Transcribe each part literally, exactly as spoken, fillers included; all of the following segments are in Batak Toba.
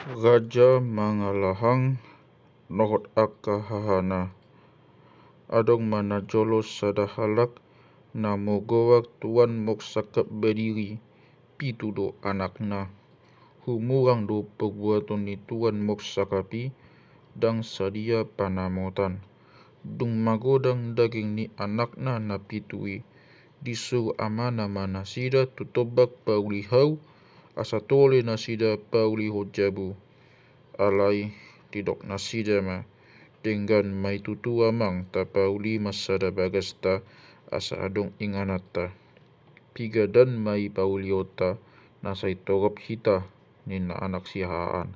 Raja Mangalahang dohot angka hahana. Adong ma najolo sada halak na margoar Tuan Moksakap Badiri, pitu do anakna. Humurang do parbuaton ni Tuan Moksakap i, ndang sadia panamotan. Dung magodang daging ni anakna na pitu i, disuru amana ma nasida tu tombak pauli hau, asa tole nasida paulihon jabu. Alai didok nasida ma, denggan ma i tutu amang, tapauli ma sada bagasta asa adong ingananta. Piga dan ma i paulionta na sai torop hita, ninna anak sihahaan.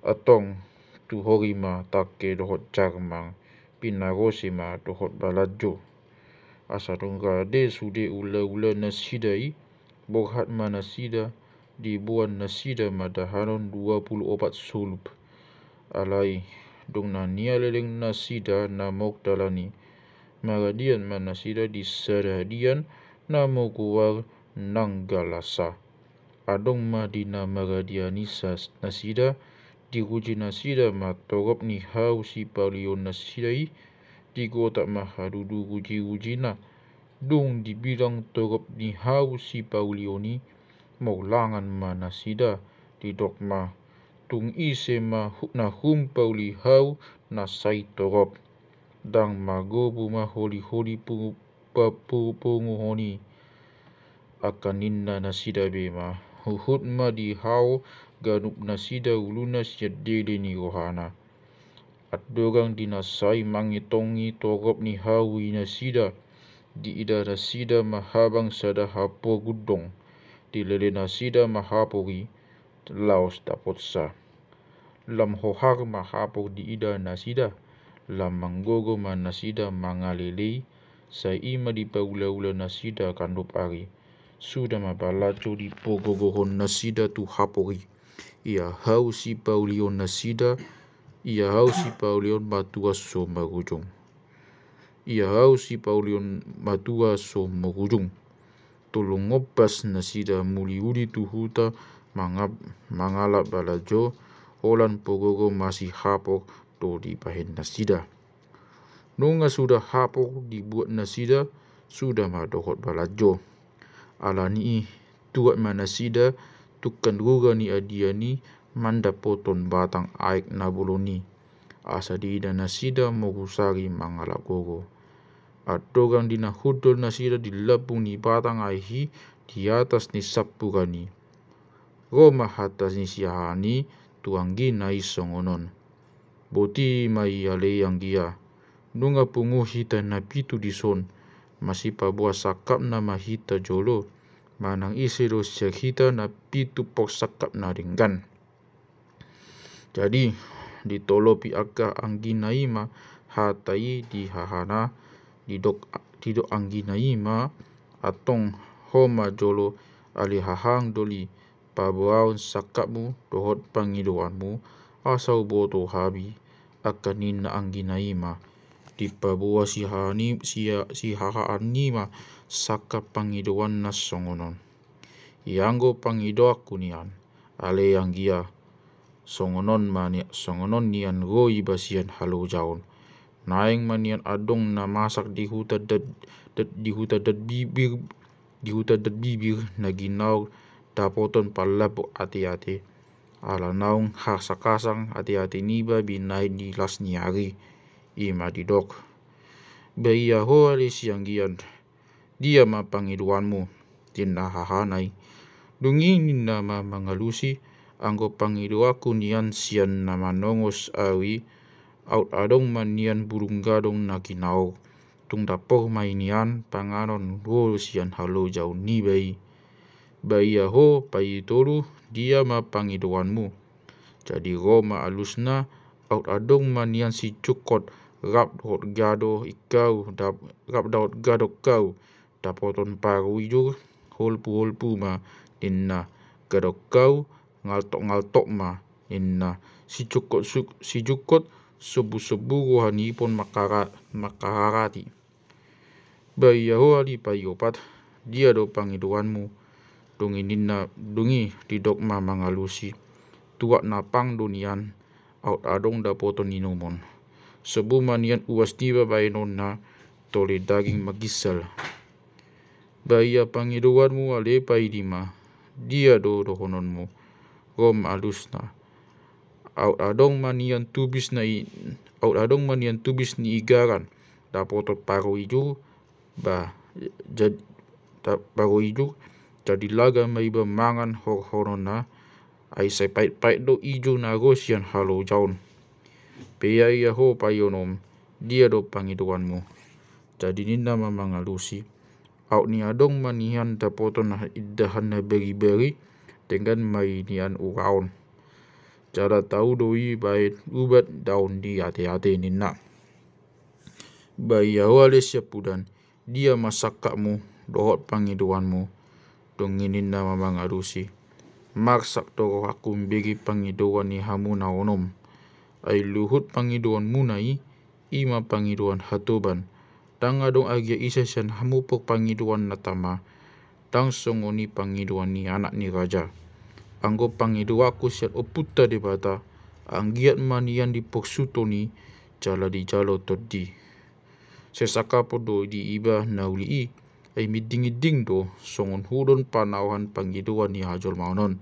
Antong tuhori ma tangke dohot jarmang, pinarose ma dohot balanjo. Asa dung rade sude ulaula nasida i, borhat ma nasida, diboan nasida ma dahanon dua pulu opat sulup. Alai dung na nialeleng nasida na mok dalan i, maradian ma nasida di sada hadian na margoar Nanggalasa. Adong ma di na maradian i sa-, nasida, diuji nasida ma torop ni hau sipaulion nasida i, digotap ma hadudu ujiujina. Dung dibilang torop ni hau sipaulion i, maulangan ma nasida, didok ma, tung ise ma hu-, na humpauli hau na sai torop. Ndang magobu ma holiholi pu-, pa-, pu-, punguhon i. Angka ninna nasida be ma, huhut ma dihao ganup nasida uluna sian dede ni rohana. Andorang di na sai mangitongi torop ni hau i nasida, diida nasida ma habang sada hapor gundong, dilele nasida ma hapor i, laos dapotsa. Lam hohar ma hapor diida nasida, lam manggogo ma nasida mangalelei, sai i ma dipaulaula nasida ganup ari. Suda ma balanjo dipagogohon nasida tu hapor i. Ia hau sipaulion nasida, ia hau sipaulion matua so marujung. Ia hau sipaulion matua so marujung. Tolu ombas nasida muliuli tu huta mangap-, mangalap balanjo, holan pagogo masihapor do dibahen nasida. Nunga suda hapor dibuat nasida, suda ma dohot balanjo. Alani i tuat ma nasida tungkan rura ni adian i mandapothon batang aek na bolon i. Asa diida nasida mogusari mangalap gogo. Andorang di na hundul nasida di lambung ni batang aek i di atas ni sampuran i, ro ma hata ni sihahaan i tu anggina i songon on. Boti ma i ale anggia. Nunga pungu hita na pitu dison, masipaboa sangkapna ma hita jolo, manang ise do sian hita na pitu porsangkap na denggan. Jadi ditolopi angka anggina i ma hata i di hahana, didok, didok anggina i ma, antong ho ma jolo ale hahang doli, paboahon sangkapmu dohot pangidoanmu, asa huboto hami. Angka ninna anggina i ma, dipaboa sihahaan i, siha-, sihahaan i ma sangkap pangidoanna songon on. Ianggo pangidoanku nian, ale anggia, songon on ma ni-, songon on nian ro iba sian halojaon. Naeng ma nian adong na masak di huta dat-, dat-, di huta dat bibir, di huta dat bibir na ginaok dapothon pallambok ateate. Ala naung hasangkasang ateate niba binahen di las ni ari. I ma didok. Ba ia ho ale sianggian, dia ma pangidoanmu, ninna hahana i. Dung i ninna ma mangalusi, anggo pangidoanku nian sian na manongos au i, aut adong ma nian bulung gadong na ginaok, tung dapot ma i nian panganon ro sian halojaon niba i. Ba ia ho paitolu, dia ma pangidoanmu. Jadi ro ma alusna, aut adong ma nian sijungkot, rap dohot gado ingkau, dap-, rap dohot gadong kau, dapothon paru ijur, holpu-holpu ma, ninna, gadong kau, ngaltok-ngaltok ma, ninna, sijungkot su-, sijungkot, sombu-sombu roha ni ipon mangkara-, mangkararati. Ba ia ho ale paiopat, dia do pangidoanmu? Dung i ninna, dung i didok ma mangalusi. tuak na pang do nian, aut adong dapoton inumon. Sobu ma nian uas niba baenonna, tole daging maginsal. Ba ia pangidoanmu ale paidi ma, dia do dohononmu? Rom alusna. Aut adong ma nian tubis na i, aut adong ma nian tubis ni igaran, dapoton paro ijur, ba, jad-, da-, paro ijur, jadi laga ma iba mangan horhononna, ai sai paitpait do ijur na ro sian halojaon. Pe ia ia ho paiononmu, dia do pangidoanmu? Jadi ninna ma mangalusi, aut ni adong ma nian dapoton na indahan na beriberi, denggan ma i nian uraon. Jala tau do i baen ubat daon di ateate ninna. Ba ia ho ale siampudan, dia ma sangkapmu dohot pangidoanmu? Dung i ninna ma mangalusi, marsak do rohangku umbege pangidoan ni hamu na onom. Ai luhut pangidoanmuna i, i ma pangidoan hatoban. Ndang adong agia ise sian hamu porpangidoan na tama, ndang songon i pangidoan ni anak ni raja. Anggo pangidoanku sian ompunta Debata, anggiat ma nian diporsuton i, jala dijalo tondi. Sai sangkapon do di iba na uli i, ai mindinginding do songon hudon panaohan pangidoan ni hajolmaon on.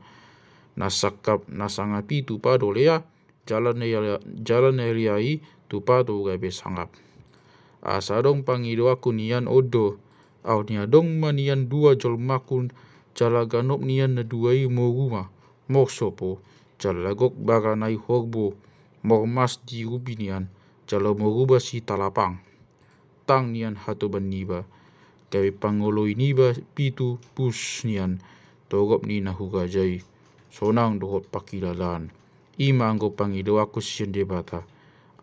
Na sangkap na sangap i tupa do lea, jala na ia, jala na lea i tupa do gabe sangap. Asa adong pangidoanku nian on do, aut ni adong ma nian dua jolmangku, jala ganup nian na dua i moru ma, mor sopo, jala gok barana i horbo, mor mas di rupi nian, jala moruba sitalapang. Tang nian hatoban niba, gabe pangoloi niba pitu pus nian, torop ni na huraja i, sonang dohot pangkilalaan. I ma anggo pangidoanku sian Debata,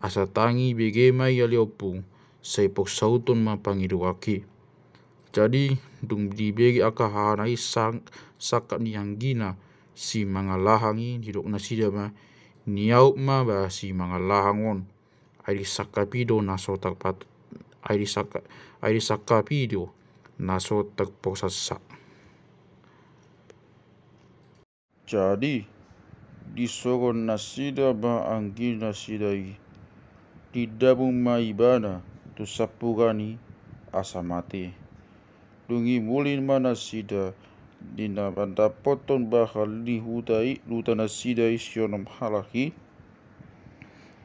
asa tang i bege ma i ale ompung, sai porsauton ma pangidoanki. Jadi, dung dibege angka hahana i sang-, sangkap ni anggina si Mangalahang i, didok nasida ma, niaut ma ba si Mangalahang on. Ai disangkapi do na so tarpat-, ai disangka-, ai disangkapi do na so tarporsatsa. Jadi, disoron nasida ma angginasida i, didabung ma ibana tu sampuran i asa mate. Dung i muli ma nasida di na mandapothon bahal ni huta i, huta nasida i sionom halak i.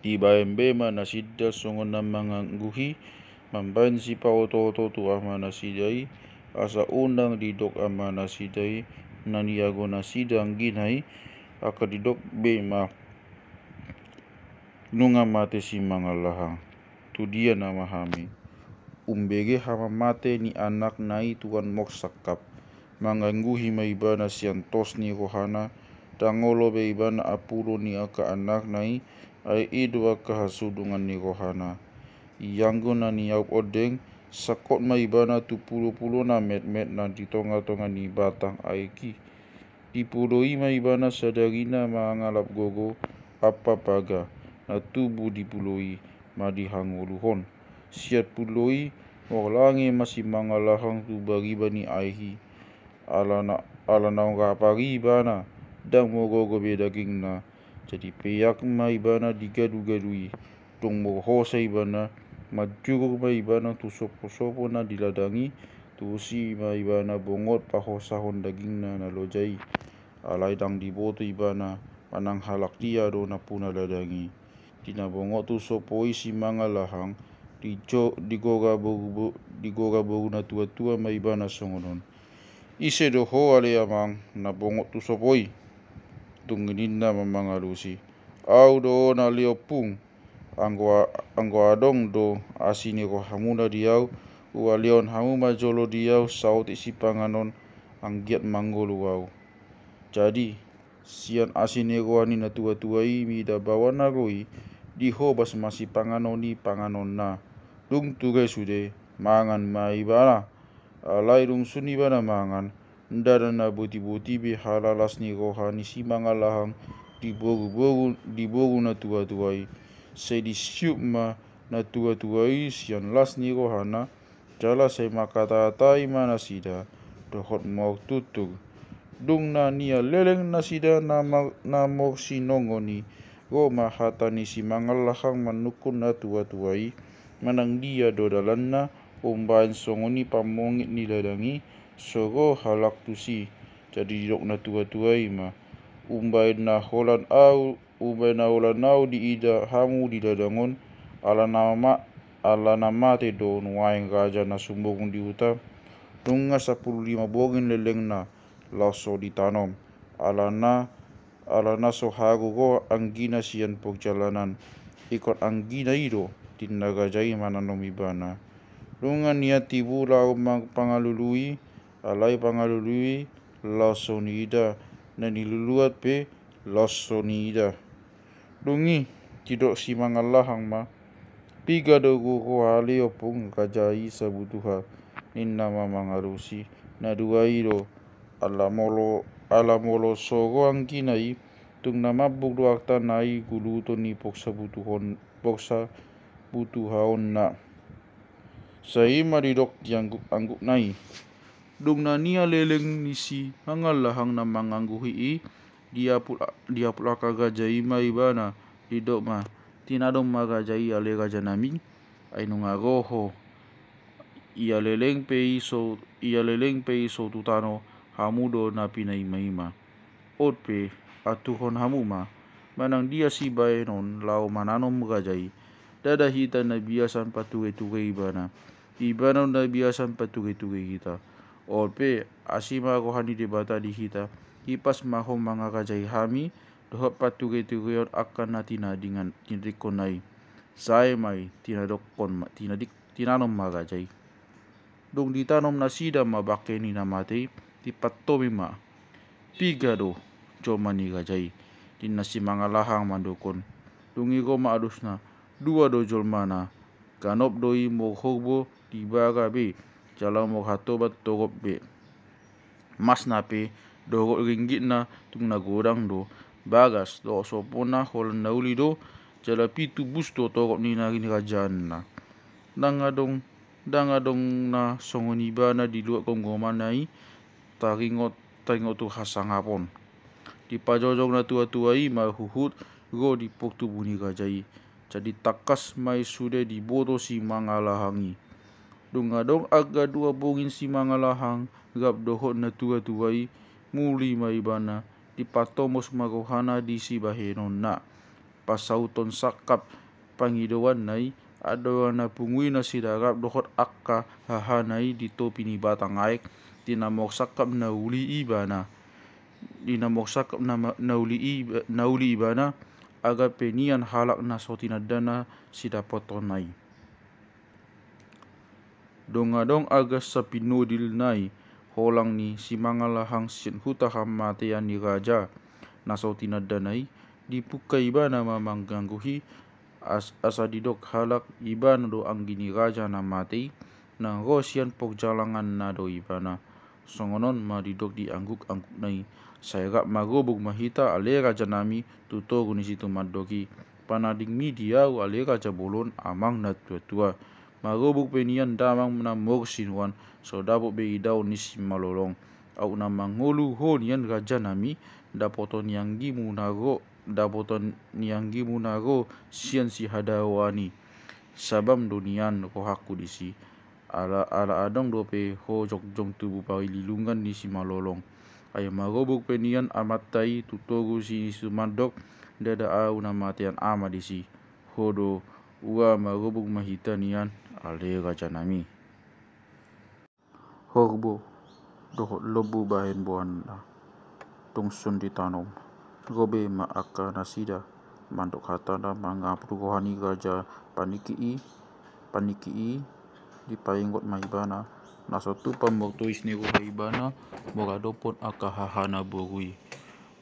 Dibaen be ma nasida songon na mangangguhi, mambaen sipaotooto tu amanasida i, asa unang didok amanasida i na niago nasida anggina i, angka didok be ma nunga mate si Mangalahang. Tu dia nama hami? Umbege hamamate ni anakna i tuan mor sangkap. Mangangguhi ma ibana sian tos ni rohana, ndang olo be ibana ampulo ni angka anakna i, ai i do angka hasudungan ni rohana. Ianggo na niaop ondeng, sangkot ma ibana tu pulopulona metmet na di tongatonga ni batang aek i. Di pulo i ma ibana sadarina mangalap gogo, ampa paga na tubu di pulo i ma dihangoluhon. Sian pulo i, morlange ma si Mangalahang tu bariba ni aek i. Ala na, ala naung rap ari ibana, ndang magogo be dagingna. Jadi peak ma ibana di gadugadu i. Dung molo hosa ibana, manjurung ma ibana tu soposopo na di ladang i, tusi ma ibana bongot pahosahon dagingna na loja i. Alai ndang diboto ibana manang halak dia do nampuna ladang i. Di na bongot tu sopo i si Mangalahang, dijo-, digora boru bo-, digora boru na tuatua ma ibana songon on. Ise do ho ale amang na bongot tu sopo i? Dung i ninna ma mangalusi. Au do on ale ompung. Anggo a-, anggo adong do asi ni rohamuna di au, hualehon hamu ma jolo di au saotik sipanganon anggiat mangolu au. Jadi, sian asi ni roha ni na tuatua i mida baoa na ro i, dihobas ma sipanganon i panganonna. Dung ture sude, mangan ma ibana. Alai dung sun ibana mangan, ndada na botiboti be halalas ni roha ni si Mangalahang di boruboru, di boru na tuatua i. Sai disiup ma na tuatua i sian las ni rohana, jala sai mangkatatai ma nasida dohot maututur. Dung na nialeleng nasida na, ma, na morsinongon i, ro ma hata ni si Mangallahang manungkun na tuatua i, manang dia do dalanna, umbaen songon i pamongit ni ladang i, so ro halak tusi. Jadi didok na tuatua i ma, umbaen na holan au, umbaen na holan au diida hamu di ladang on, ala na ma, ala na mate do nuaeng raja na sumurung di huta. Nunga sampulu lima borngin lelengna, laos so ditanom. Alana, alana so haru ro anggina sian parjalanan, ingkon anggina i do, ninna raja i mananom ibana. Nunga nian tibu laho ma pangalului, alai pangalului laos so niida, na niluluan pe laos so niida. Dung i, didok si Mangallahang ma, piga do ro ale ompung raja i sabutuha, ninna ma mangalusi. Na dua i do, ala molo, ala molo so ro anggina i, tung na mambung do artana i guluton ni porsabutuhon, porsabutuhaonna. Sai ma didok di angguk, anggukna i. Dung na nialeleng ni si Mangallahang na mangangguhi i, diapul, diapul angka raja i ma ibana, didok ma, tinanom ma raja i ale rajanami, ai nunga ro ho. Ialeleng pe i so, ialeleng pe i so tu tano, hamu do na pinaimaima. On pe, aturhon hamu ma, manang dia sibahenon laho mananom raja i. Ndada hita na biasa patureture ibana. Ibana do na biasa patureture hita. On pe, asi ma roha ni Debata di hita. Hipas ma ho mangarajai hami, dohot paturetureon angka na tinadingan, tinadingkonna i. Sai ma i, tinadokkon ma, tinadik, tinanom ma raja i. Dung ditanom nasida ma bangke ni na mate i, dipantomi ma. Piga do jolma ni raja i? Ninna si Mangallahang mandokkon. Dung i ro ma alusna, dua do jolmana. Ganop do i molo horbo di bara be, jala molo hatoban torop be. Masna pe dohot ringgitna tung na godang do. Bagas dohot sopona holan na uli do, jala pitu bus do torop ni na nirajaanna. Ndang adong, ndang adong na songon ibana di luat gomgomanna i, taringot, taringot tu hasangapon. Dipajojong na tuatua i ma huhut ro di portubu ni raja i. Jadi tangkas ma i sude diboto si Mangallahang i. Dung adong arga dua borngin si Mangallahang rap dohot na tuatua i, muli ma ibana, dipatomos ma rohana di sibahenonna. Pasauton sangkap pangidoanna i, andorana punguina sidarap dohot angka hahana i di topi ni batang aek, di na molo sangkap na uli ibana. Di na molo sangkap na, na uli i, na uli ibana, aga pe nian halak na so tinandana sidapothonna i. Dung adong arga sapinodilna i, holang ni si Mangallahang sian huta hamatean ni raja na so tinandana i, dipungka ibana ma mangangguhi, as, asa didok halak ibana do anggi ni raja na mate i, na ro sian porjalanganna do ibana. Songon on ma didok di angguk-anggukna i. Sai rap marobur ma hita ale rajanami tu toru ni si Tumandok i. Panadingmi di ahu ale raja bolon amang na tuatua. Marobur pe nian damang na morsinuan, so dapot be idaon ni simalolong. Aut na mangolu ho nian rajanami, dapoton ni anggimu na ro, dapoton ni anggimu na ro sian sihadaoan i. Sabam do nian rohangku disi. Ala, ala adong dope ho jongjong tubu paililungan ni simalolong. Ai marobur pe nian amanta i tu toru ni si Tumandok, ndada ahu na matean ama disi. Ho do ua marobur ma hita nian ale rajanami. Horbo dohot lombu bahen boanna. Dung son ditanom, ro be ma angka nasida mandok hatana mangapul roha ni raja paniki i, paniki i, dipaingot ma ibana na so tupa martois ni roha ibana molo adophon angka hahana boru i.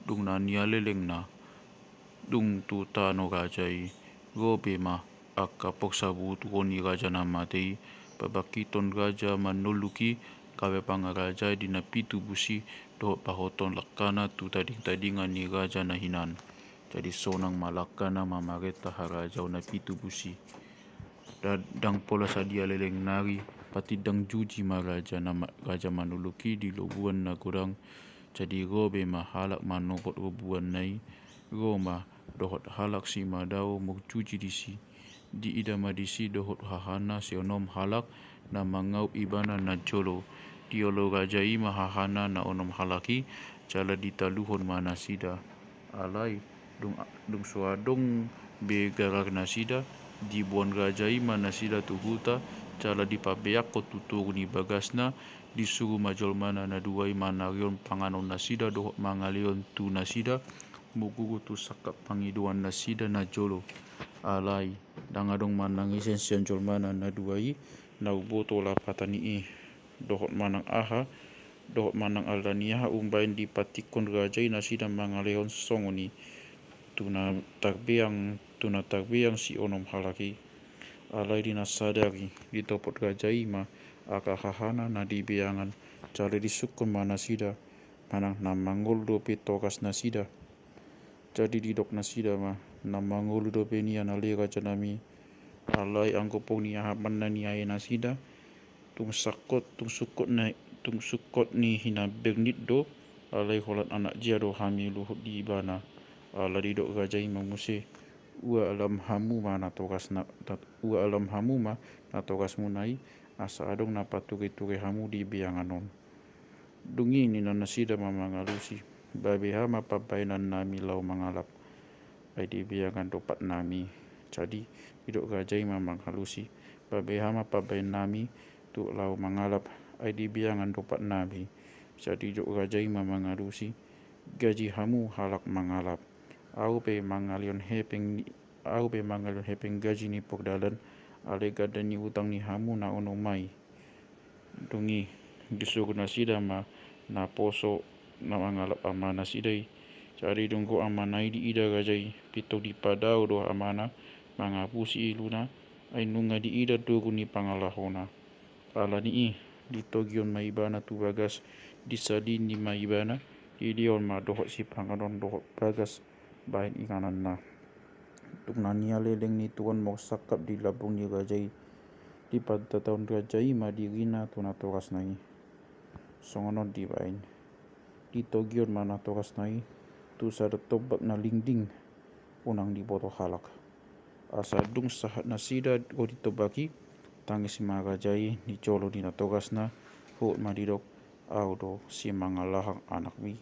Dung na nialelengna, dung tu tano raja i, ro be ma angka porsabutuhon ni raja na mate i, pabangkiton raja manoluk i, gabe pangarajai di na pitu bus i, dohot pahoton langkana tu tading-tadingan ni raja na hinan. Jadi sonang ma langkana mamarenta harajaon na pitu bus i. Ndang pola sadia leleng nari, patindang juji ma raja na ma, raja manoluk i di lobuan na godang, Jadi ro be ma halak manopot robuanna i, ro ma dohot halak simadao murcuji disi. Diida ma disi dohot hahana si onom halak na mangaup ibana najolo. Diolo raja i ma hahana na onom halak i, jala ditaluhon ma nasida. Alai dung, dung so adong be garar nasida, diboan raja i ma nasida tu huta, jala dipabeakkon tu toru ni bagasna. Disuru ma jolmana na dua i manarihon panganon nasida dohot mangalehon tu nasida, murguru tu sangkap pangidoan nasida najolo. Alai ndang adong manang ise sian jolmana na dua i na umboto lapatan i, dohot manang aha, dohot manang ala ni aha umbahen dipatikkon raja i nasida mangalehon songon i. Tu na tarbeang, tu na tarbeang si onom halak i. Alai di na sadari, ditopot raja i ma angka hahana na di beangan, jala disungkun ma nasida manang na mangolu dope togas nasida. Jadi didok nasida ma, na mangolu dope nian ale raja nami. Alai anggo pung ni aha manna ni ae nasida, tung sangkot, tung sungkot na, tung sungkot ni hinambernit do, alai holan anak jea do hami luhut di ibana. Ala didok raja i ma muse, ua alam hamu ma na togas na, ua alam hamu ma na togasmuna i, asa adong na patureture hamu di beangan on. Dung i ninna nasida ma mangalusi, ba beha ma pambahenan nami laho mangalap, ai di beangan do pat nami. Jadi didok raja i ma mangalusi, ba beha ma pambahen nami tu laho mangalap, ai di beangan do pat nami. Jadi didok raja i ma mangalusi, gaji hamu halak mangalap. Au pe mangalehon hepeng ni, au pe mangalehon hepeng gaji ni pordalan, alai ganda ni utang ni hamu na onom i. Dung i disuru nasida ma naposo na mangalap ama nasida i. Jadi dung ro amana i diida raja i, pintor dipadao do amana mangapusi iluna, ai nunga diida toru ni pangalahona. Ala ni i ditogion ma ibana tu bagas, disalini ma ibana, dilehon ma dohot sipanganon dohot bagas bahen ingananna. Dung na nialeleng ni tuan morsangkap di lambung ni raja i, dipantatahon raja i ma dirina tu na togasna i. Songon on dibaen. Ditogion ma na togasna i tu sada tombak na lingding, unang diboto halak. Asa dung sahat nasida ro di tombak i, tangis ma raja i di jolo ni na togasna, huhut ma didok, au do simangalahang anakmi.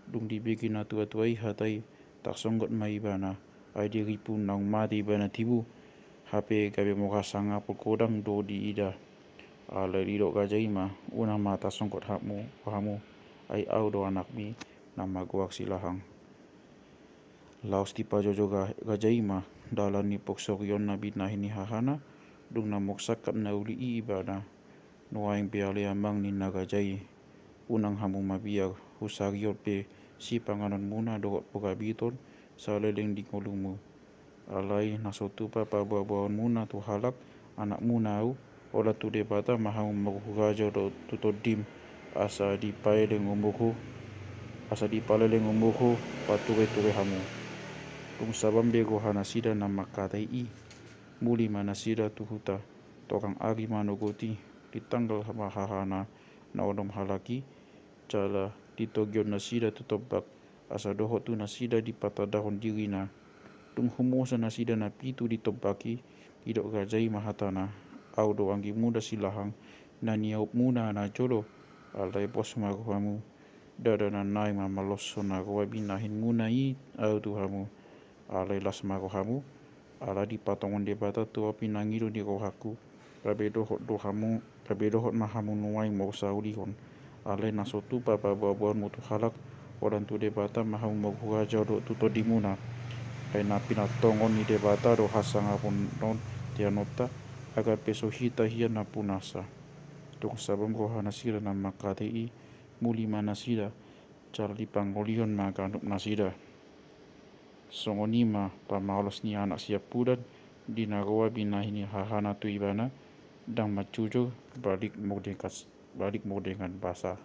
Dung dibege na tuatua i hata i, tarsonggot ma ibana, ai di ripu naung mate ibana tibu, hape gabe mora sangapul godang do diida. Alai didok raja i ma, unang ma tarsonggot hamu, hamu, ai au do anakmi na margoar Silahang. Laos dipajojo ra-, raja i ma dalan ni porsorionna binahen ni hahana, dung na morsangkap na uli i ibana. Nuaeng pe ale amang ninna raja i, unang hamu mabiar, husarihon pe sipanganonmuna dohot porhabiton saleleng di ngolumu. Alai na so tupa paboaboaonmuna tu halak, anakmuna au, holan tu Debata ma hamu marhurajaon dohot tu tondim, asa dipaeleng umurhu, asa dipaleleng umurhu, patureture hamu. Dung sabam be roha nasida na mangkatai i, muli ma nasida tu huta, torang ari manogot i, ditanggal ma hahana na onom halak i, jala ditogion nasida tu tombak, asa dohot tu nasida dipatandahon dirina. Dung humosa nasida na pitu di tombak i, didok raja i ma hatana, au do anggimuna Silahang, na niaopmuna na jolo, alai pos ma rohamu. Ndada na naeng ma maloshon na roa binahenmuna i au tu hamu, alai las ma rohamu. Ala dipatongon Debata tu api na ngido ni rohangku, gabe dohot do hamu, gabe dohot ma hamu nuaeng marsaulihon. Alai na so tupa paboaboaonmu tu halak, holan tu Debata ma hamu marhurajaon dohot tu tondimuna. Ai na pinatongon ni Debata do hasangapon on di anakta, asa pe so hita hian na punasa. Dung sabam roha nasida na mangkatai i, muli ma nasida, jala dipangolihon ma ganup nasida. Songon i ma pamaloshon ni anak siampudan, di na roa binahen ni hahana tu ibana, ndang manjujur, balik mur dengan, balik mur dengan basah.